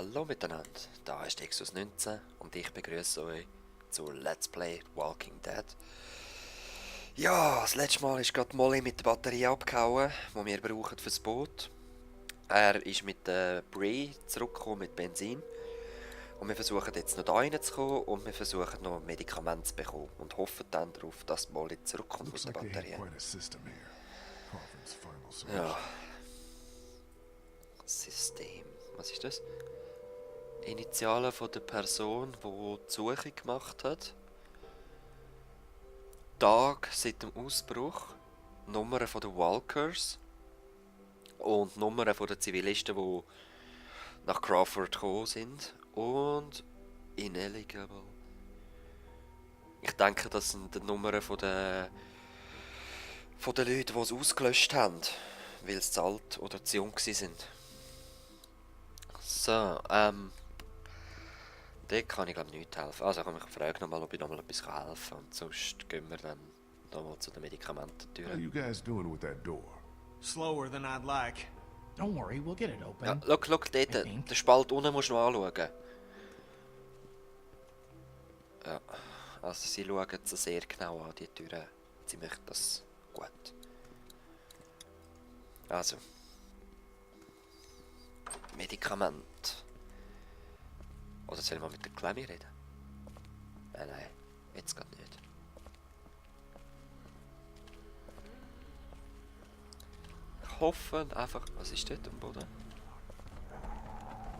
Hallo miteinander, da ist Exus 19 und ich begrüße euch zu Let's Play Walking Dead. Ja, das letzte Mal ist gerade Molly mit der Batterie abgehauen, die wir brauchen fürs Boot. Er ist mit der Bree zurückgekommen mit Benzin. Und wir versuchen jetzt noch da reinzukommen und wir versuchen noch Medikamente zu bekommen und hoffen dann darauf, dass Molly zurückkommt aus der Batterie. Ja. System. Was ist das? Initialen von der Person, die die Suche gemacht hat. Tag seit dem Ausbruch. Nummern von den Walkers. Und Nummern von den Zivilisten, die nach Crawford gekommen sind. Und ineligible. Ich denke, das sind die Nummern von den Leuten, die es ausgelöscht haben. Weil sie zu alt oder zu jung sind. So, dort kann ich glaube ich nicht helfen. Also ich frage nochmal, ob ich nochmal etwas helfen kann. Und sonst gehen wir dann nochmal zu den Medikamententüren. How are you guys doing with that door? Slower than I'd like. Don't worry, we'll get it open. Ja, schau dort, den Spalt unten musst du noch anschauen. Ja, also sie schauen sie sehr genau an, die Türen. Sie möchten das gut. Also. Medikament. Oder sollen wir mit der Klemmi reden? Nein, jetzt geht nicht. Ich hoffe einfach... Was ist dort am Boden?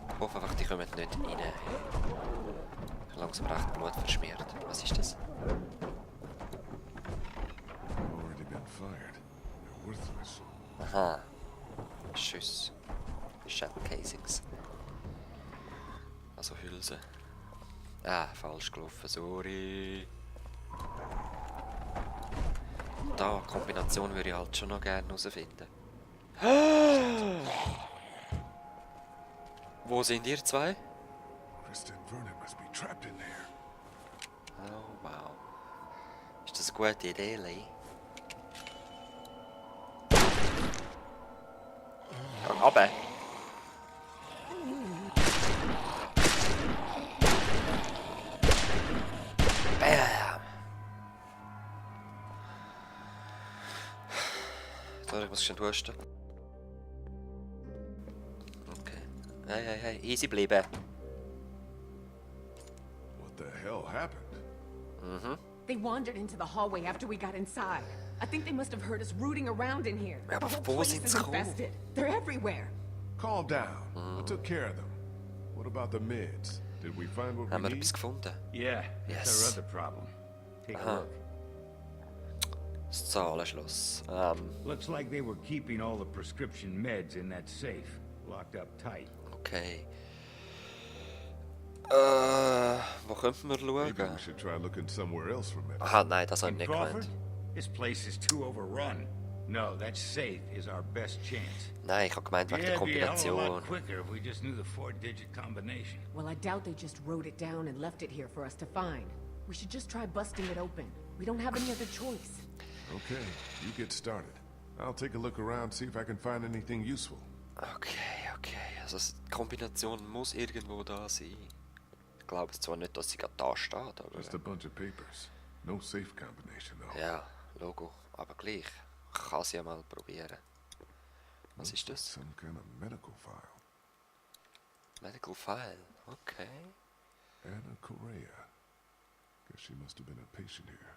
Ich hoffe einfach, die kommen nicht rein. Ich habe langsam recht Blut verschmiert. Was ist das? Aha. Schüsse. Shell Casings. Also Hülse. Ah, falsch gelaufen, sorry. Da, Kombination würde ich halt schon noch gerne herausfinden. Wo sind ihr zwei? Oh wow. Ist das eine gute Idee, Lee? Gang runter! Bam! Sorry, ich muss schon husten. Okay. Hey, easy bleiben. What the hell happened? They wandered into the hallway after we got inside. I think they must have heard us rooting around in here. Ja, The aber whole wo place sind is sie gekommen? infested. They're everywhere. Calm down. I took care of them. What about the meds? Did we find what Haben we wir need? etwas gefunden? Yeah, Yes. that's our other problem. Take a look. Das Zahlenschloss. Looks like they were keeping all the prescription meds in that safe, locked up tight. Okay. Wo könnten wir Maybe schauen? we should try looking somewhere else for medicine. Aha, nein, das habe ich In nicht Crawford? gemeint. This place is too overrun. No, that safe is our best chance. Nein, ich habe gemeint wegen der Yeah, it'd be a hell of a Kombination. lot quicker if we just knew the 4-digit combination. Well, I doubt they just wrote it down and left it here for us to find. We should just try busting it open. We don't have any other choice. Okay, you get started. I'll take a look around, see if I can find anything useful. Okay. Also die Kombination muss irgendwo da sein. Ich glaube zwar nicht, dass sie gerade da steht, aber... Just a bunch of papers. No safe combination, though. Ja, Logo. Aber gleich. Ich kann sie ja mal probieren. Was ist das? Some kind of medical file. Medical File. Okay. Anna Correa. Guess she must have been a patient here.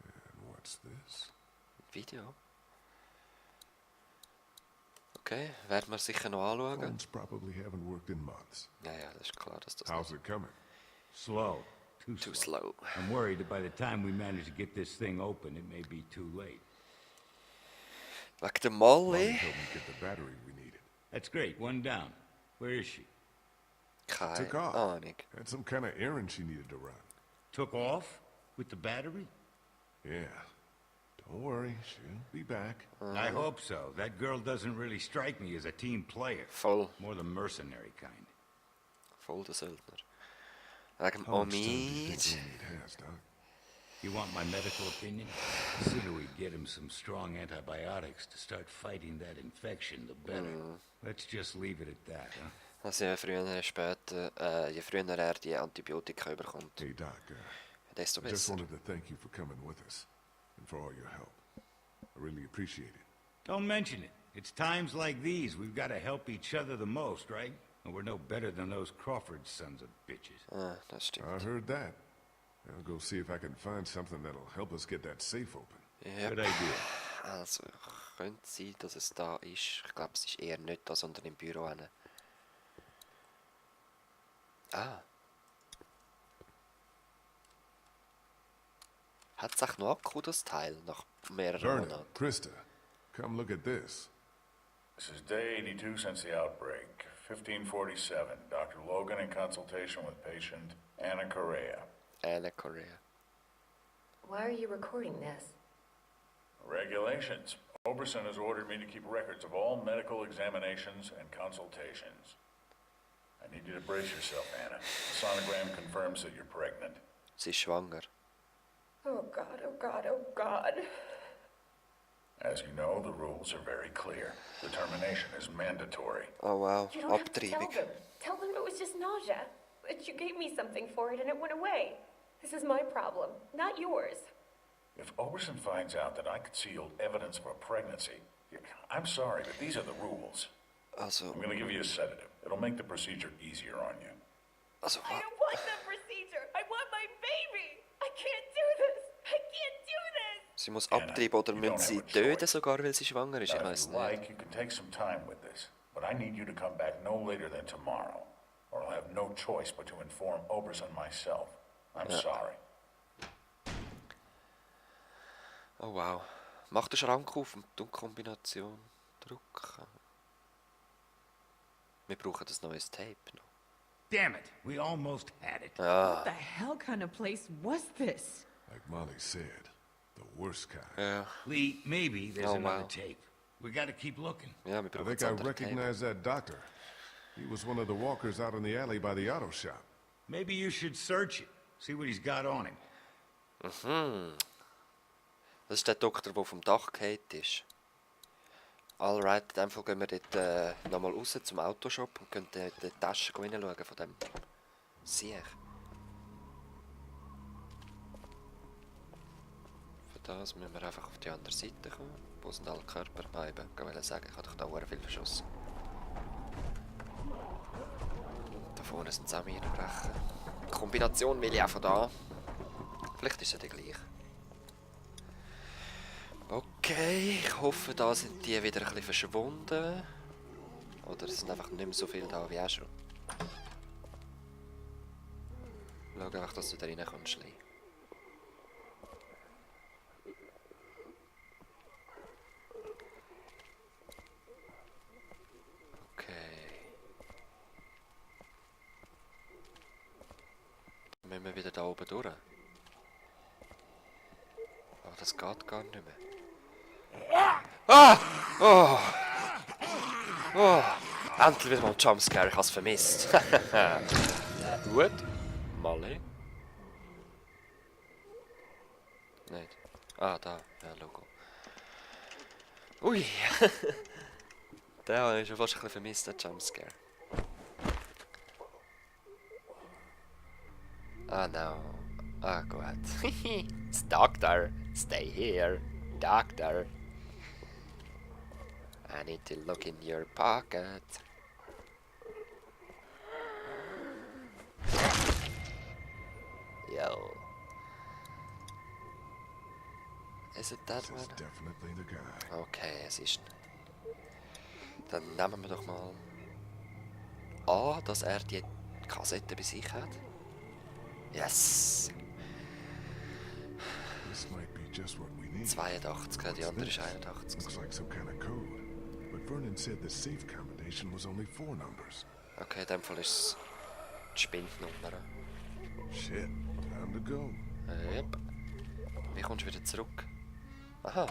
And what's this? Video. Okay, werden wir sicher noch anschauen. Phones probably haven't worked in months. Ja, das ist klar, dass das How's it coming? Slow. too slow. I'm worried that by the time we manage to get this thing open, it may be too late. Wegen der Mommy Molly? helped me get the battery we needed. That's great. One down. Where is she? Keine Took off. Ahnung. Had some kind of errand she needed to run. Took off? With the battery? Yeah. Don't worry, she'll be back. I hope so. That girl doesn't really strike me as a team player. Voll. More the mercenary kind. Voll der Söldner. Wegen How much time do you Omid. think Omid has, Doc? You want my medical opinion? The sooner we get him some strong antibiotics to start fighting that infection, the better. Let's just leave it at that, huh? Also je früher, später, je früher er die Antibiotika überkommt, Hey, Doc, desto I just besser. wanted to thank you for coming with us and for all your help. I really appreciate it. Don't mention it. It's times like these we've got to help each other the most, right? And we're no better than those Crawford sons of bitches. Ah, das I stimmt. heard that. I'll go see if I can find something that'll help us get that safe open. Good Yep. idea. Also, könnte sein, dass es da ist. Ich glaube, es ist eher nicht da, sondern im Büro. Hin. Ah. Hat es auch noch Akku, das Teil, nach mehreren Vernon, Monaten? Krista, come look at this. This is day 82 since the outbreak. 1547. Dr. Logan in consultation with patient Anna Correa. Anna Korea. Why are you recording this? Regulations. Oberson has ordered me to keep records of all medical examinations and consultations. I need you to brace yourself, Anna. The sonogram confirms that you're pregnant. Sie ist schwanger. Oh God, oh God, oh God. As you know, the rules are very clear. The termination is mandatory. Oh wow, You don't have to tell Abtreibung. them. Tell them it was just nausea. But you gave me something for it and it went away. This is my problem, not yours. If Oberson finds out that I concealed evidence of a pregnancy, I'm sorry, but these are the rules. Also, I'm gonna give you a sedative. It'll make the procedure easier on you. also, I don't want the procedure. I want my baby. I can't do this. I can't do this. sie muss abtreiben oder müssen sie töten sogar, weil sie schwanger ist? Ich Now, if weiß you nicht. like, you can take some time with this, but I need you to come back no later than tomorrow, or I'll have no choice but to inform Oberson myself. I'm sorry. Oh wow. Mach den Schrank auf und die Kombination drücken. Wir brauchen das neues Tape noch. Damn it, we almost had it. What the hell kind of place was this? Like Molly said, the worst kind. Ja, Lee, maybe there's Oh, another wow. tape. We gotta keep looking. ja, wir I brauchen think das I andere Tape. recognize that doctor. He was one of the walkers out in the alley by the auto shop. Maybe you should search it. See what he's got on him. Das ist der Doktor, der vom Dach gefallen ist. Alright, in dem Fall gehen wir dort nochmal raus zum Autoshop und können in die Tasche reinschauen von dem Siech. Für das müssen wir einfach auf die andere Seite kommen. Wo sind alle Körper? Ah, eben, ich wollte sagen, ich habe doch da sehr viel verschossen. Da vorne sind sie auch reinbrechen. Die Kombination will ich auch von da. Vielleicht ist es ja die gleich. Okay, ich hoffe, da sind die wieder ein bisschen verschwunden. Oder es sind einfach nicht mehr so viele da wie auch schon. Schau einfach, dass du da reinkommst, Lee. Okay. Müssen wir wieder da oben durch? Aber das geht gar nicht mehr. Ah! Oh! Oh! Endlich wieder mal ein Jumpscare, ich habe es vermisst. Gut. Molly. Nicht. Ah, da. Ja, Logo. Ui! Den habe ich schon fast ein bisschen vermisst, den Jumpscare. Ah, no. Ah, gut. It's Doctor. Stay here. Doctor. I need to look in your pocket. Yo. Is it that This one? is definitely the guy. Okay, es ist. Dann nehmen wir doch mal an, dass er die Kassette bei sich hat. Yes! This might be just what we need. 82, die andere ist This 81. looks like some kind of code. But Vernon said the safe combination was only 4 numbers. Okay, in dem Fall ist es die Spindnummer. Shit, time to go. Yep. Wie kommst du wieder zurück? Aha.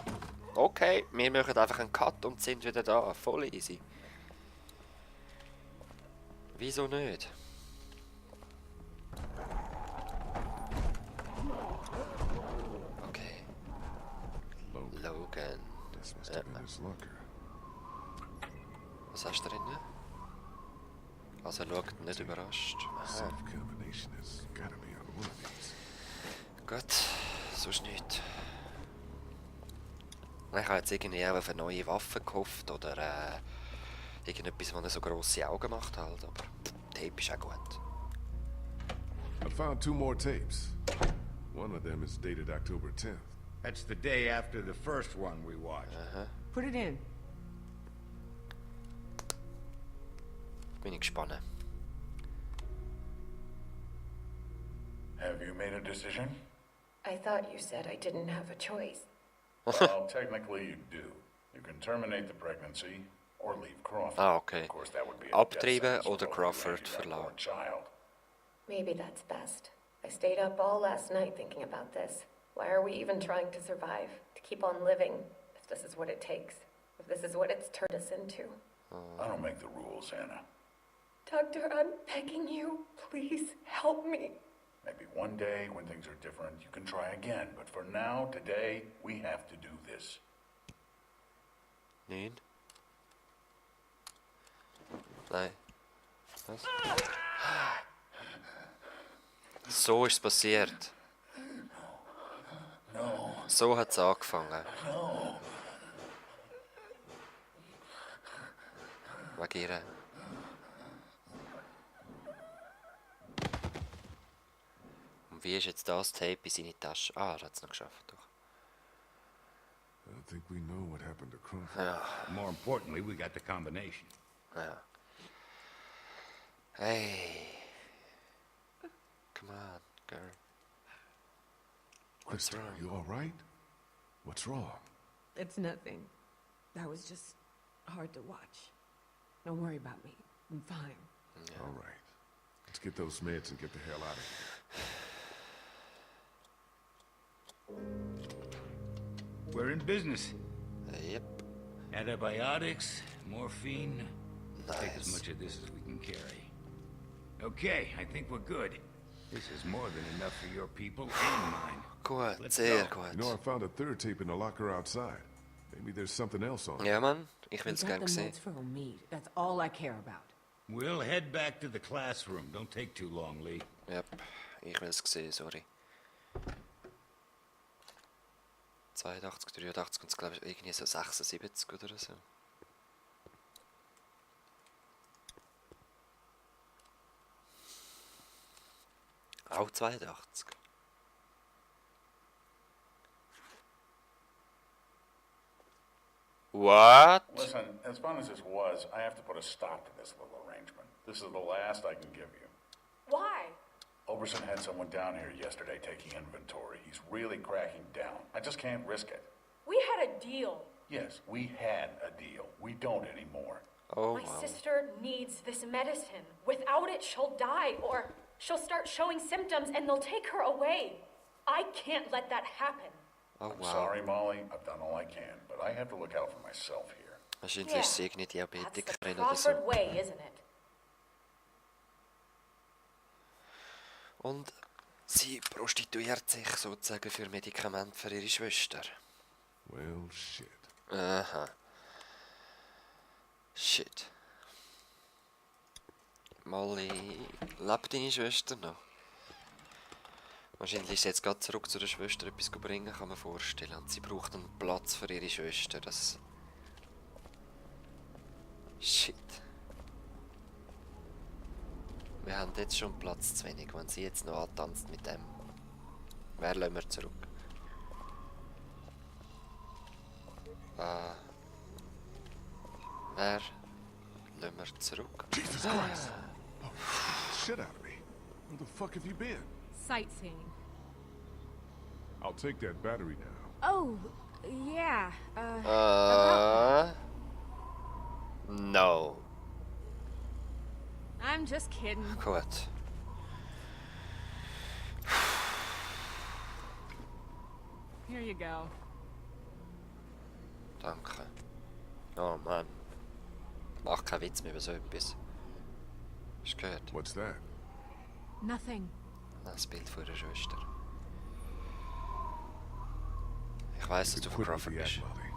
Okay, wir machen einfach einen Cut und sind wieder da. Voll easy. Wieso nicht? Okay. Logan. Logan. This must have been his locker. Was hast du drin? Also schaut nicht überrascht. Aha. Safe combination has gotta be on one of these. Gut, sonst nichts. Ich habe jetzt irgendwie auch auf eine neue Waffe gehofft oder irgendetwas, das so grosse Augen macht halt, aber Tape ist auch gut. I found 2 more tapes. One of them is dated October 10th. That's the day after the first one we watched. Put it in. Bin ich gespannt. Have you made a decision? I thought you said I didn't have a choice. Well, technically you do. You can terminate the pregnancy or leave Crawford. Ah, okay. Of course, that would be a Abtreiben death sentence oder for Crawford that poor verlassen. child. Maybe that's best. I stayed up all last night thinking about this. Why are we even trying to survive? To keep on living, if this is what it takes. If this is what it's turned us into. I don't make the rules, Anna. Doctor, I'm begging you. Please help me. Maybe one day when things are different, you can try again. But for now, today, we have to do this. 9. Nein. Was? So ist es passiert. No, So hat es angefangen. no. Wegen ihr. Und wie ist jetzt das Tape in seine Tasche? Ah, er hat es noch geschafft. Doch. I don't think we know what happened to Crawford. Ja, More importantly, we got the combination. ja. Hey. Come on, girl. Krista, wrong? are you all right? What's wrong? It's nothing. That was just hard to watch. Don't worry about me. I'm fine. All right. Let's get those meds and get the hell out of here. We're in business. Yep. Antibiotics, morphine. Take as Nice. much of this as we can carry. Okay, I think we're good. This is more than enough for your people and mine. Gut, Let's sehr go. You know, I gut. found a 3rd tape in the locker outside. Maybe there's something else on it. Ja, Mann, ich will We es got gerne the sehen. meds for Omid. That's all I care about. We'll head back to the classroom. Don't take too long, Lee. Yep, ich will es sehen, sorry. 82, 83 und es glaube ich irgendwie so 76 oder so. Auch 82. What? Listen, as fun as this was, I have to put a stop to this little arrangement. This is the last I can give you. Why? Oberson had someone down here yesterday taking inventory. He's really cracking down. I just can't risk it. We had a deal. Yes, we had a deal. We don't anymore. Oh, My wow. sister needs this medicine. Without it, she'll die, or she'll start showing symptoms and they'll take her away. I can't let that happen. Oh, I'm wow. sorry, Molly. I've done all I can, but I have to look out for myself here. Wahrscheinlich ist sie irgendwie That's the Diabetikerin oder so. Crawford way, isn't it? Und sie prostituiert sich sozusagen für Medikamente für ihre Schwester. Well, shit. Aha. Shit. Molly, lebt deine Schwester noch? Wahrscheinlich ist sie jetzt gerade zurück zu der Schwester etwas bringen, kann man vorstellen. Und sie braucht einen Platz für ihre Schwester. Das... Shit. Wir haben jetzt schon Platz zu wenig, wenn sie jetzt noch antanzt mit dem. Wer lassen wir zurück? Wer lassen wir zurück? Jesus Christ! Oh, shit out of me. Where the fuck have you been? Sightseeing. I'll take that battery now. Oh, yeah. No. I'm just kidding. Gut. Here you go. Danke. Oh Mann. Mach keinen Witz mehr über so etwas. Hast du gehört? What's that? Nothing. Das Bild von ihrer Schwester. Ich weiss, dass du von Quit with Crawford the act, bist. Molly.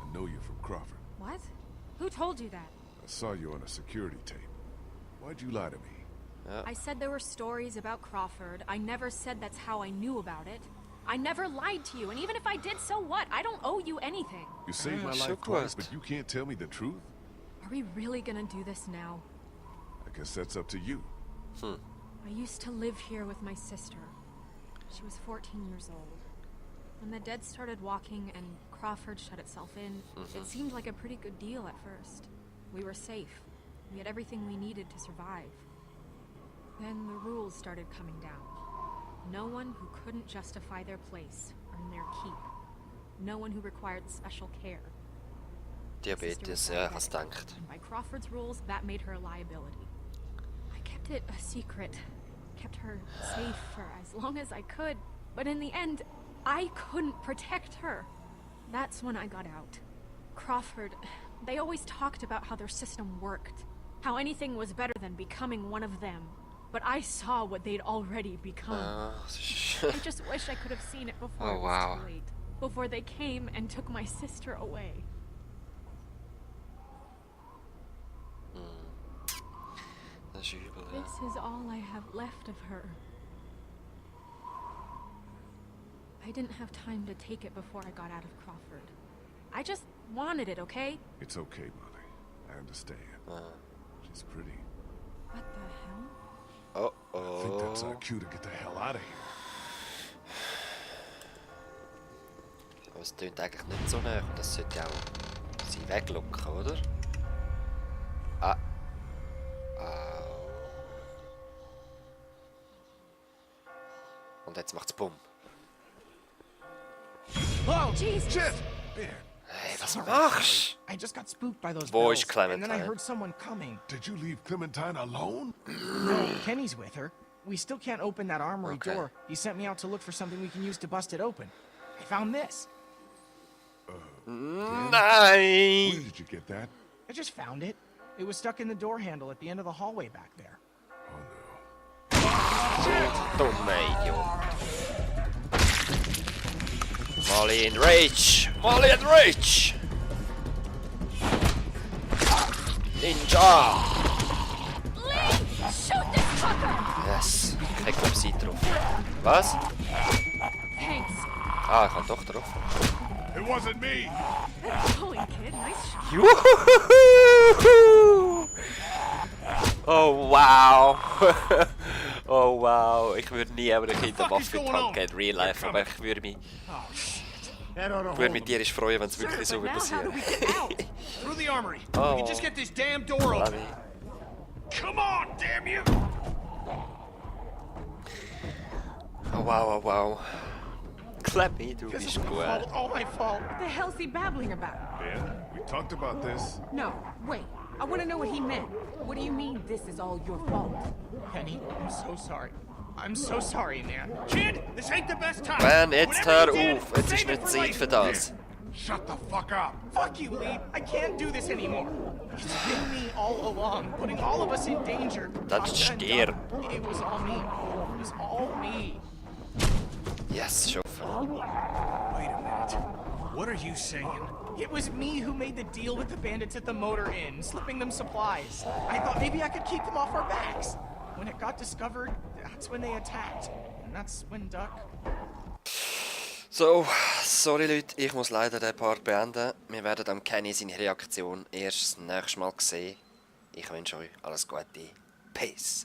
I know you're from Crawford. What? Who told you that? I saw you on a security tape. Why'd you lie to me? I said there were stories about Crawford. I never said that's how I knew about it. I never lied to you, and even if I did, so what? I don't owe you anything. You saved my so life close. twice, but you can't tell me the truth? Are we really gonna do this now? I guess that's up to you. I used to live here with my sister. She was 14 years old. When the dead started walking and Crawford shut itself in, it seemed like a pretty good deal at first. We were safe. We had everything we needed to survive. Then the rules started coming down. No one who couldn't justify their place earned their keep. No one who required special care. Diabetes, ja, ich hab's gedacht. And by Crawford's rules, that made her a liability. I kept it a secret. Kept her safe for as long as I could. But in the end, I couldn't protect her. That's when I got out. Crawford, they always talked about how their system worked. How anything was better than becoming one of them. But I saw what they'd already become. I just wish I could have seen it before Oh, it was wow. too late. Before they came and took my sister away. Das ist übel, ja. This is all I have left of her. I didn't have time to take it before I got out of Crawford. I just wanted it, okay? It's okay, Molly. I understand. She's pretty. What the hell? I think that's our Oh. cue to get the hell out of here. Aber es tönt eigentlich nicht so nah und das sollte auch sie weglocken, oder? Ah. Und jetzt macht's Bumm. Oh, Jesus! Shit! Ben, Hey, was machst I just got spooked by those Wo bells, ist and then I Clementine? heard someone coming. did you leave Clementine alone? No, Kenny's with her. We still can't open that armory Okay. door. He sent me out to look for something we can use to bust it open. I found this. Where Nein! did you get that? I just found it. It was stuck in the door handle at the end of the hallway back there. Dumme Idiot. Molly in Rage! Molly in Rage! Ninja! Lee! Shoot this fucker! Yes, ich glaube sie drauf. Was? Thanks. Ah, ich kann doch drauf. It wasn't me! Holy kid, nice shot. Juhu! Oh wow! Oh wow! Ich würde nie einem Kind eine Waffe in die Hand geben, in real life, aber ich würde mich, That ought to würde hold mich 'em. tierisch freuen, wenn es wirklich so But würde now how do passieren. we get out? Through the armory. Oh. We can just get this damn door open. Lavi. Come on, damn you! Oh wow, oh wow. Klappe, du This is bist my gut. fault, all my fault. What the hell's he babbling about? Ben, we talked about this. No, wait. I want to know what he meant. What do you mean this is all your fault? Penny, I'm so sorry. I'm so sorry, man. Kid, this ain't the best time. Ben, jetzt Whatever hör you did, auf. Jetzt ist save it nicht for Zeit later. für das. Shut the fuck up! Fuck you, Lee. I can't do this anymore. It's been me all along, putting all of us in danger. Das Tasha and stirb. Doug, it was all me. It was all me. Yes, schaffen. Wait a minute. What are you saying? It was me who made the deal with the bandits at the motor inn, slipping them supplies. I thought maybe I could keep them off our backs. When it got discovered, that's when they attacked. And that's when Duck... So, sorry Leute, ich muss leider den Part beenden. Wir werden am Kenny seine Reaktion erst das nächste Mal sehen. Ich wünsche euch alles Gute. Peace.